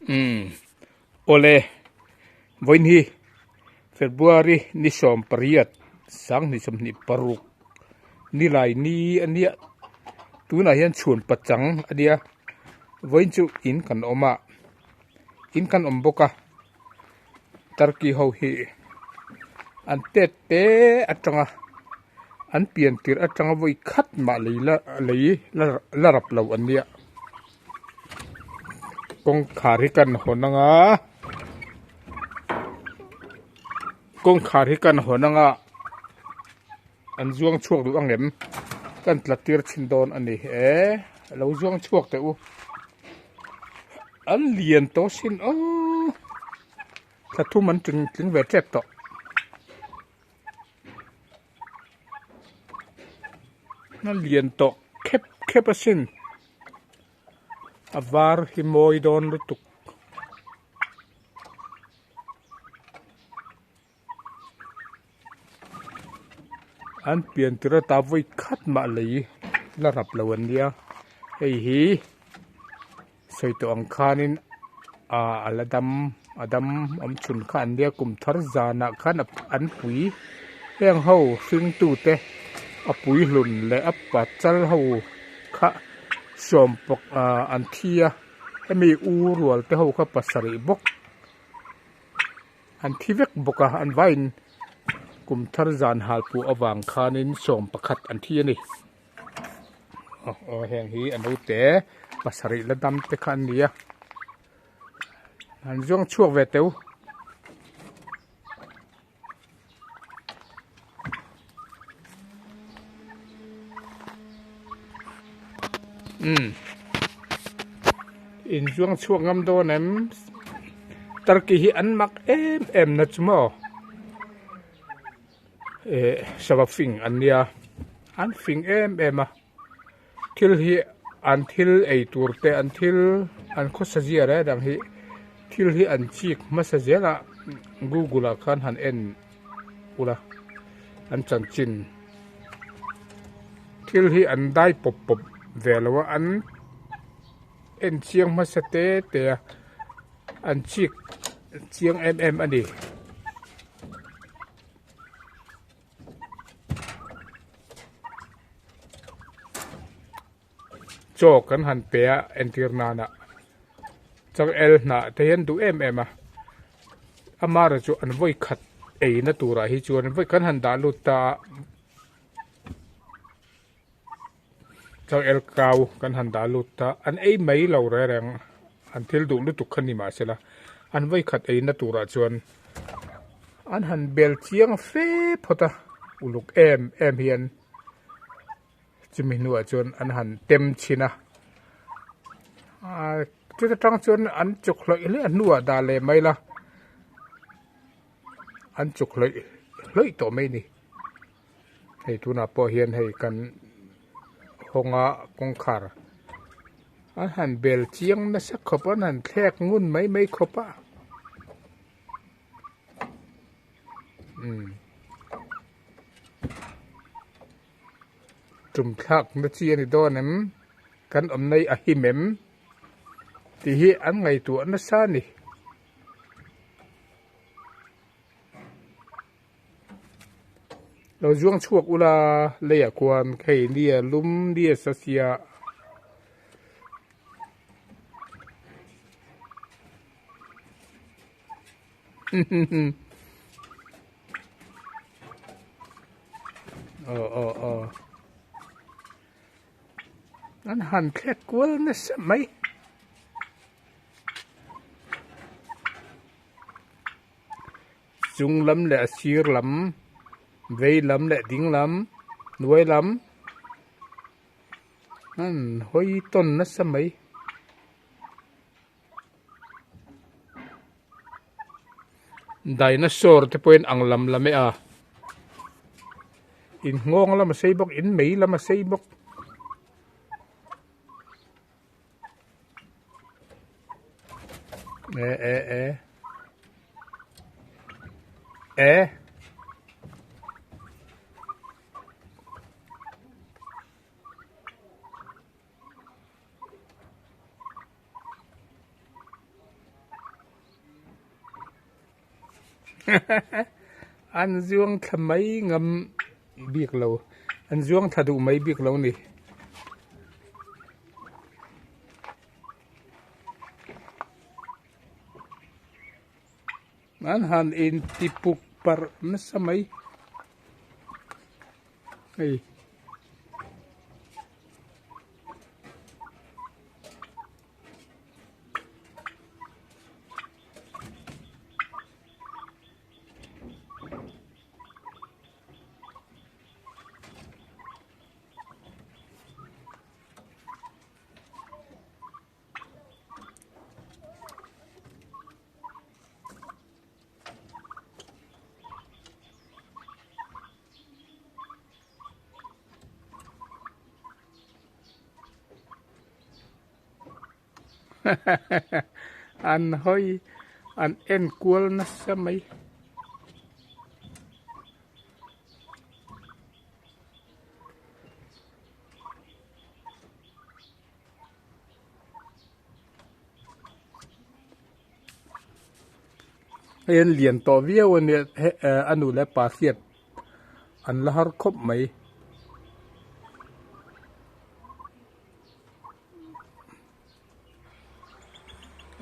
Umm awle vawiin hi February ni 18 2026 nilai ni a nia tunah hian chhun pachang a nia vawiin chu in kan awm a in kan awm bawk a Turkey ho hi an tet te atanga an pian tirh atanga vawi khat mah lei la lei la rap lo an nia kawngkhar hi kan hawn anga kawngkhar hi kan hawn anga an zuang chhuak duh ang em kan tla tir thin dawn a ni e lo zuang chhuak teh u an lian tawh sin aw thla thum an tling tling ve tep tawh. A lian tawh khep khep asin a var hi mawi dawn lutuk. An pian tir ata vawi khat mah lei la rap lo an nia hei hi sawi tawh ang khanin ah a la dam a dam awm chhun kha an nia kum thar zanah khan an pui heng ho hring tute a pui hlun leh a pachal ho kha sawm pawk ah an thi a hemi u rual te ho kha pasarih bawk. An thi vek bawk a, an vaiin kum thar zan hal puh avang khanin 11 an thi a ni. Aw aw heng hi a naute pasarih la dam te kha an ni a, an zuang chhuak ve teu. Umm in zuang chhuak ngam dawn em turkey hi an mak em em na chu maw eh sava fing an nia an fing em em a thil hi an thil ei tur te an thil an khawsa zia reng reng hi thil hi an chik hmasa zel a google ah khan han en ula an chanchin thil hi an dai pawp pawp ve lo a an en chiang hmasa te te a an chik chiang em em a ni. Chaw kan han pe a entir nana changel hnah te hian duh em em a amara chu an vawi khat ei na turah hi chuan vawi kan han dah lut ta a changel kau kan han dah lut ta an ei mai lo reng reng an thil duh lutuk kha ni mahsela an vawi khat ei na turah chuan an han bel chiang fe phawt a uluk em em hian. Chumi hnuah chuan an han tem chhin a, ahh chuta tang chuan an chuk hlawih hle a hnuah dah leh mai la, an chuk hlawih hlawih tawh mai a ni. Hei tunah pawh hian hei kan hawnga kawngkhar an han bel chiang nasa khawp a, an han thlek ngun mai mai khawp a. Umm. Tum thlak na chi a ni dawn em? Kan awm nei a him em? Tih hi an ngaihtuah nasa a ni. Lo zuang chhuak ula leiah khuan hei nia lum nia sa sia. Aw aw aw an han thlek kual nasa mai. Chung lam leh a sir lam vei lam leh ding lam hnuai lam an hawi tawn nasa mai. Dinosaur te pawhin ang lam lam e a in nghawng lam a sei bawk in mei lam a sei bawk. E e e e. An zuang thla mai ngam bik lo an zuang thla duh mai bik lo a ni. An han inti puk parh nasa mai hei. An hawi an en kual nasa mai. Hei an lian tawh viau a nia a nu leh pa hriat an la har khawp mai.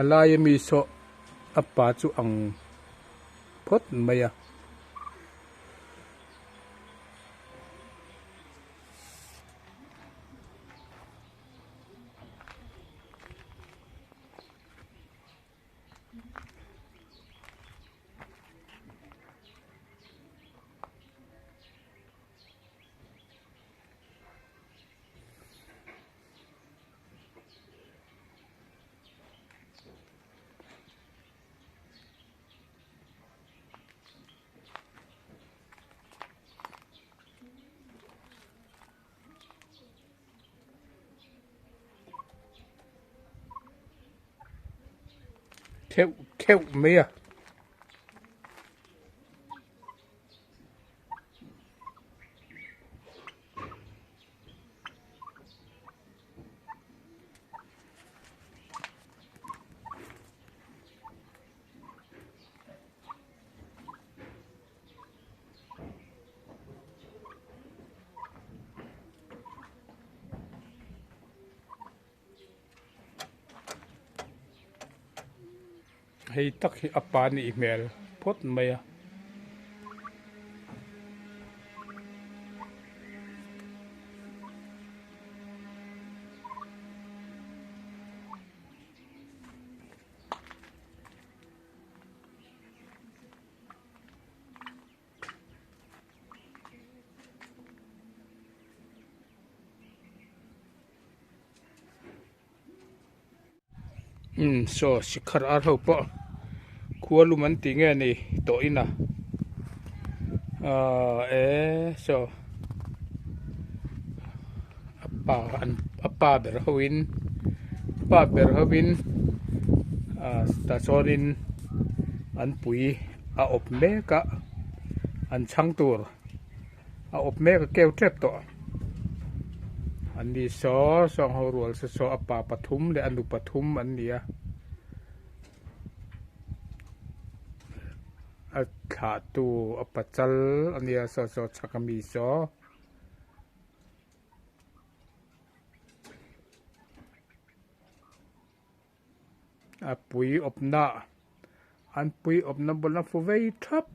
A laia mi saw a pa chu ang phawt mai a. Kheuh kheuh mai a. Hei tak hi a pa nih hmel phawt mai a. Umm saw sikhar ar ho pawh khua lum an tih nge ni tawh in a ahh e saw a pa an a pa ber ho in pa ber ho in ah tah chuan in an pui a awp mek a an chhang tur a awp mek a keu tep tawh an ni saw sawng ho rual se saw a pa pathum leh a nu pathum an ni a a thlah tu a pachal a nia saw saw chhak ami saw. A pui awpna an pui awpna bawlh a fu vei thap.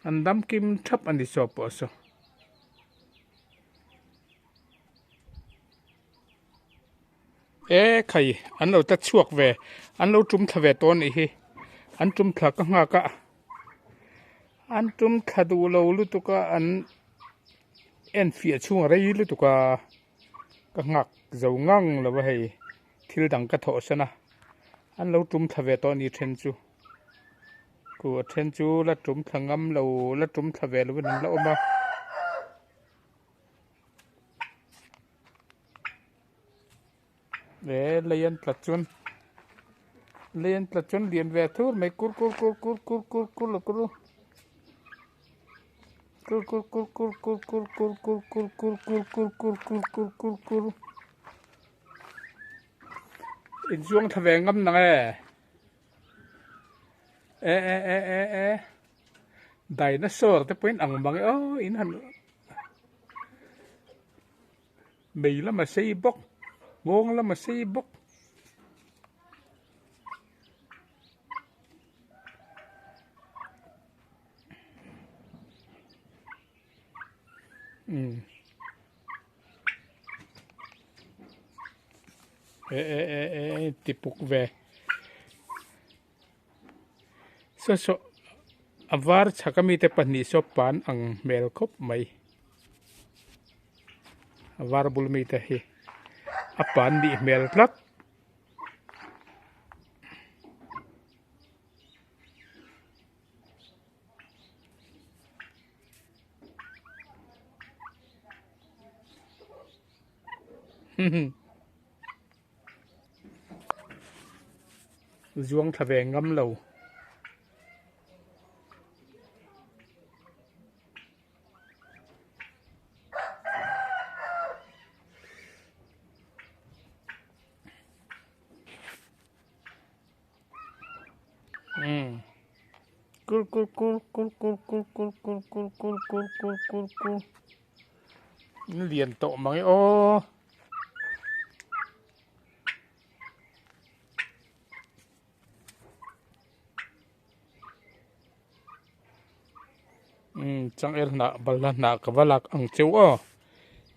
An dam kim thap a ni saw pawh saw. E khai an lo ta chhuak ve an lo tum thla ve tawh a nih hi an tum thla ka nghak a an tum thla duh lo lutuk a an en fiah chhung a rei lutuk a ka nghak zo ngang lo a hei thil dang ka thawh san a an lo tum thla ve tawh a ni then chu ku a then chu la tum thla ngam lo la tum thla ve lo in an la awm a. E lei an tla chuan lei an tla chuan lian ve thur mai kur kur kur kur kur kur kur kur Kur kur kur kur kur kur kur kur kur kur kur kur kur kur kur kur kur Inchuang thla ve ngam nang e. E e e e e Dinosaur te pawhin ang mang e aw in han Mei lama sei bawk nghawng lama sei bawk. Umm e e e e ti puk ve saw saw a var chhak ami te pahnih saw pan ang hmel khawp mai a var bul mi te hi a pan nih hmel tlat. Zuang thla ve ngam lo. Kur kur kur kur kur kur kur kur kur kur kur kur kur kur lian tawh mang e aw. Umm changel hnah balhla hnah ka va lak ang cheu aw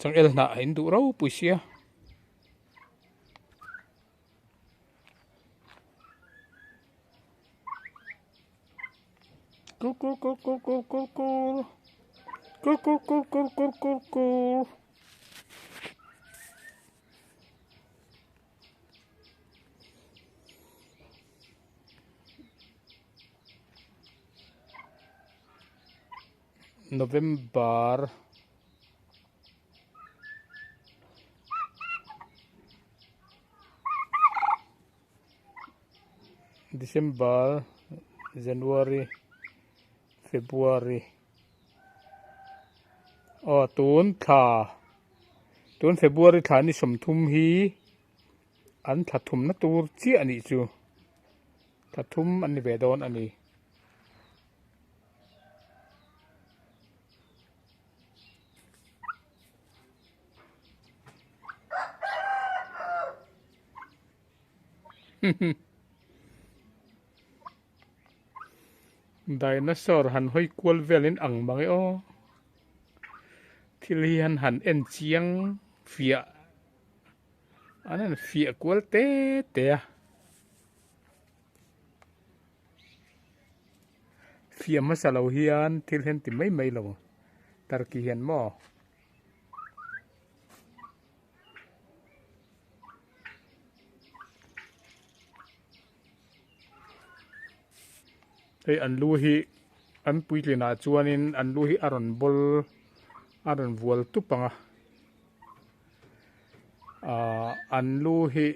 changel hnah a in duh ropui sia. Kur kur kur kur kur kur kur kur kur kur kur kur kur kur November December January February aw tun thla tun February thla ni sawmthum hi an thla thumna tur chiah a nih chu thla thum an ni ve dawn a ni. Dinosaur han hawi kual velin ang mang e aw thil hi han han en chiang fiah an han fiah kual te te a. Fiah hmasa lo hian thil hian ti mai mai lo turkey hian maw. Hei an lu hi an puitlinah chuanin an lu hi a rawn bawl a rawn vual tup ang a ahh an lu hi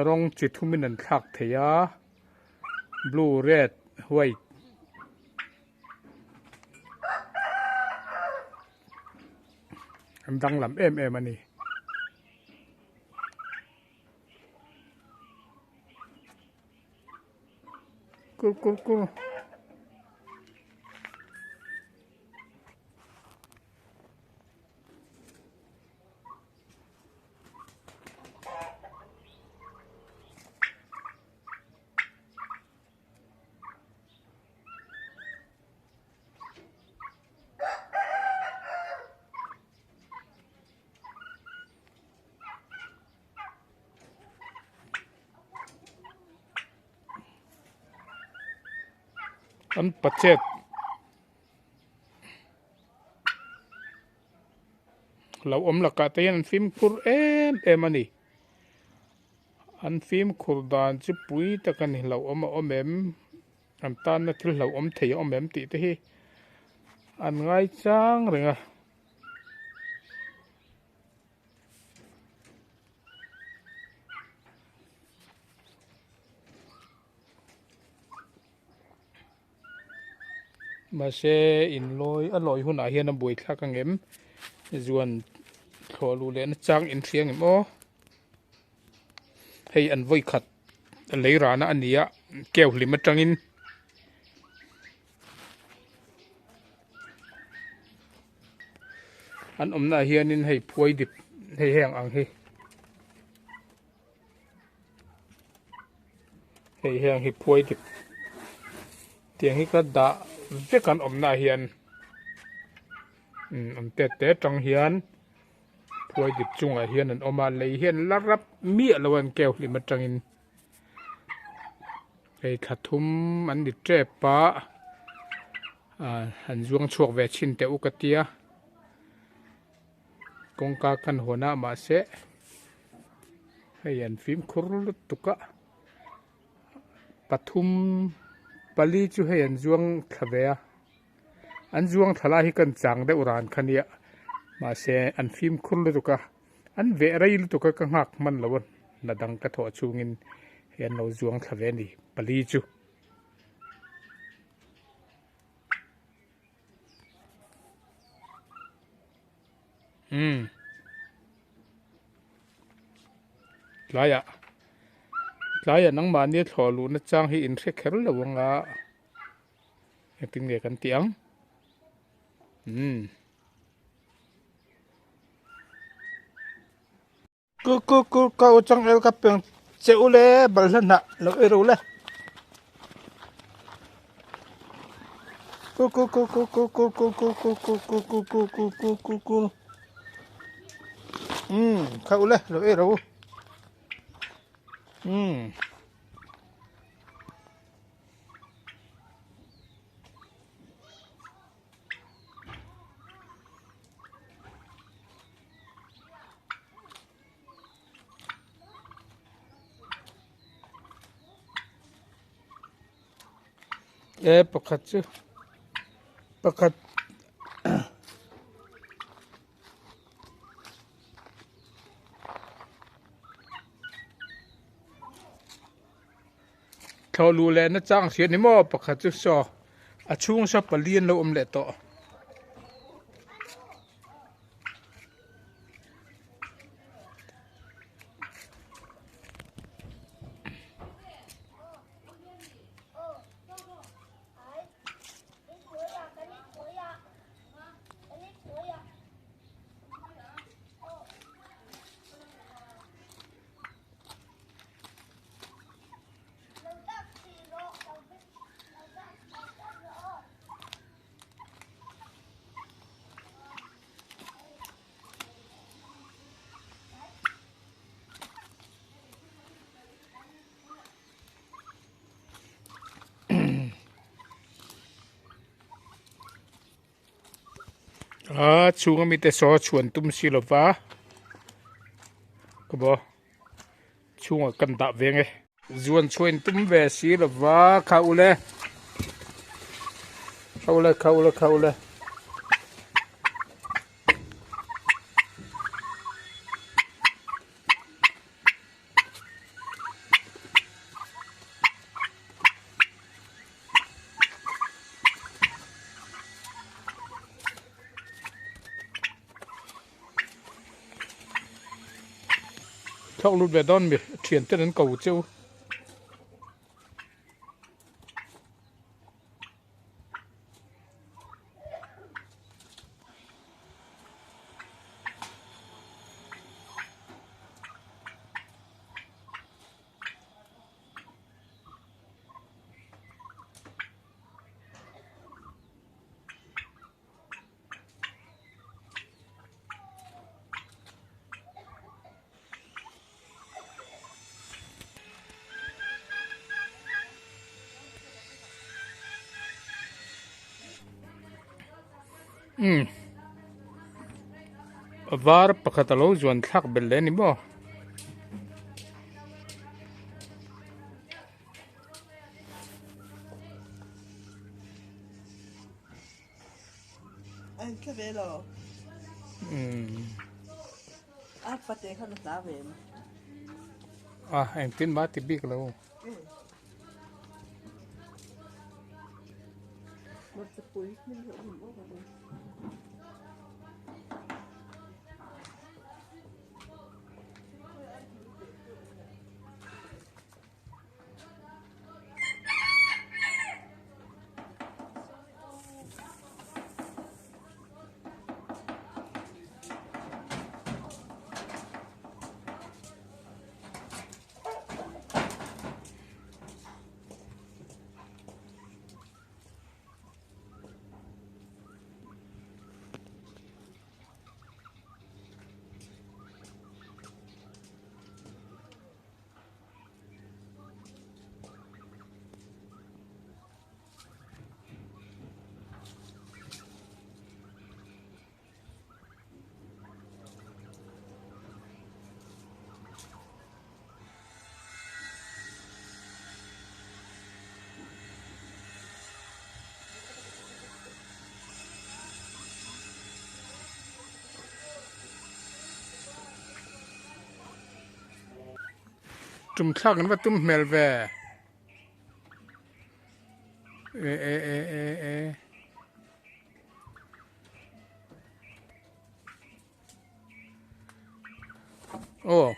rawng chi thumin an thlak thei a blue red white. An danglam em em a ni. Kur kur kur. An pachet lo awm lakah te hian an fimkhur em em a ni an fimkhur dan chu pui tak a ni lo awm a awm em. An tanna thil hlauhawm thei a awm em tih te hi an ngaichang reng a. Mahse in lawi a lawi hunah hian a buaithlak ang em? Zuan thlawh luh lehna chang in hria ang em aw? Hei an vawi khat lei rana a ni a, keu hlim atangin. An awmna ah hianin hei phuai dip hei heng ang hi hei heng hi phuai dip tiang hi ka dah vek an awmna ah hian umm an tet te atang hian phuai dip chungah hian an awm a lei hian la rap miah lo a an keu hlim atangin. Hei thla thum an ni tep a ah han zuang chhuak ve chhin teh u ka tia kawngka kan hawn a mahse hei an fimkhur lutuk a pathum pali chu hei an zuang thla ve a an zuang thla lai hi kan chang deuh ran kha nia mahse an fimkhur lutuk a. An veh rei lutuk a ka nghak hman lo a, hna dang ka thawh chhungin hei an lo zuang thla ve a ni pali chu. Umm tlaiah tlaiah nangmahni thlawh luhna chang hi in hre kher lo ang a, engtin nge kan tih ang? Umm. Ku ku ku ka u changel ka peng che u le balhla hnah lo ei ro le ku ku ku ku ku ku ku ku ku ku ku ku ku ku ku ku ku um kha u le lo ei ro um E pakhat chu pakhat Thlawh luh leh na chang hriat ni maw pakhat chu saw a chhung saw pali an lo awm leh tawh. A chhunga mite saw chhuan tum si lova ka bo chhungah kan dah veng e. Zuan chhuain tum ve si lova kha ule kha ule kha ule kha ule. Thawk lut ve dawn mi thian ten an ko cheu. Umm a var pakhat a lo zuan thlak belh leh a ni maw. An tla ve lo. Umm. A pate khan a tla ve em? A engtin mah ti bik lo. Tum thlak an va tum hmel ve. E e e e e. Aw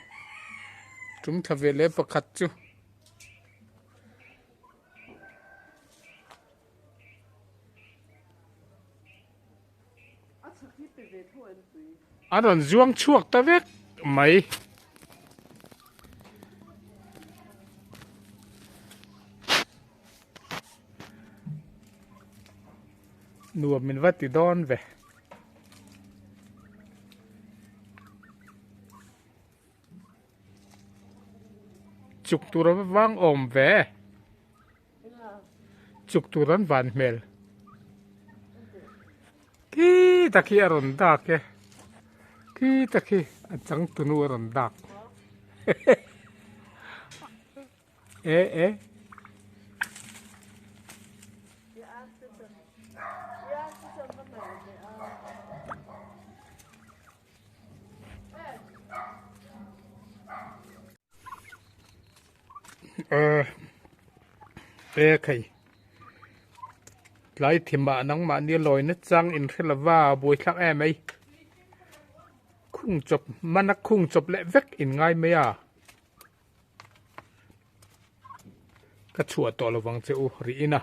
tum thla ve leh pakhat chu. A rawn zuang chhuak ta vek mai. Nuam min va ti dawn ve. Chuk tur a va vang awm ve. Chuk tur an van hmel. Khi tak hi a rawn dak e. Khi tak hi a changtunu a rawn dak. E e. E khai tlai thimah nangmahni lawi na chang in hre lova buai thlak em mai khung chawp hmana khung chawp leh vek in ngai mai a ka chhuah tawh lovang che u rih in a.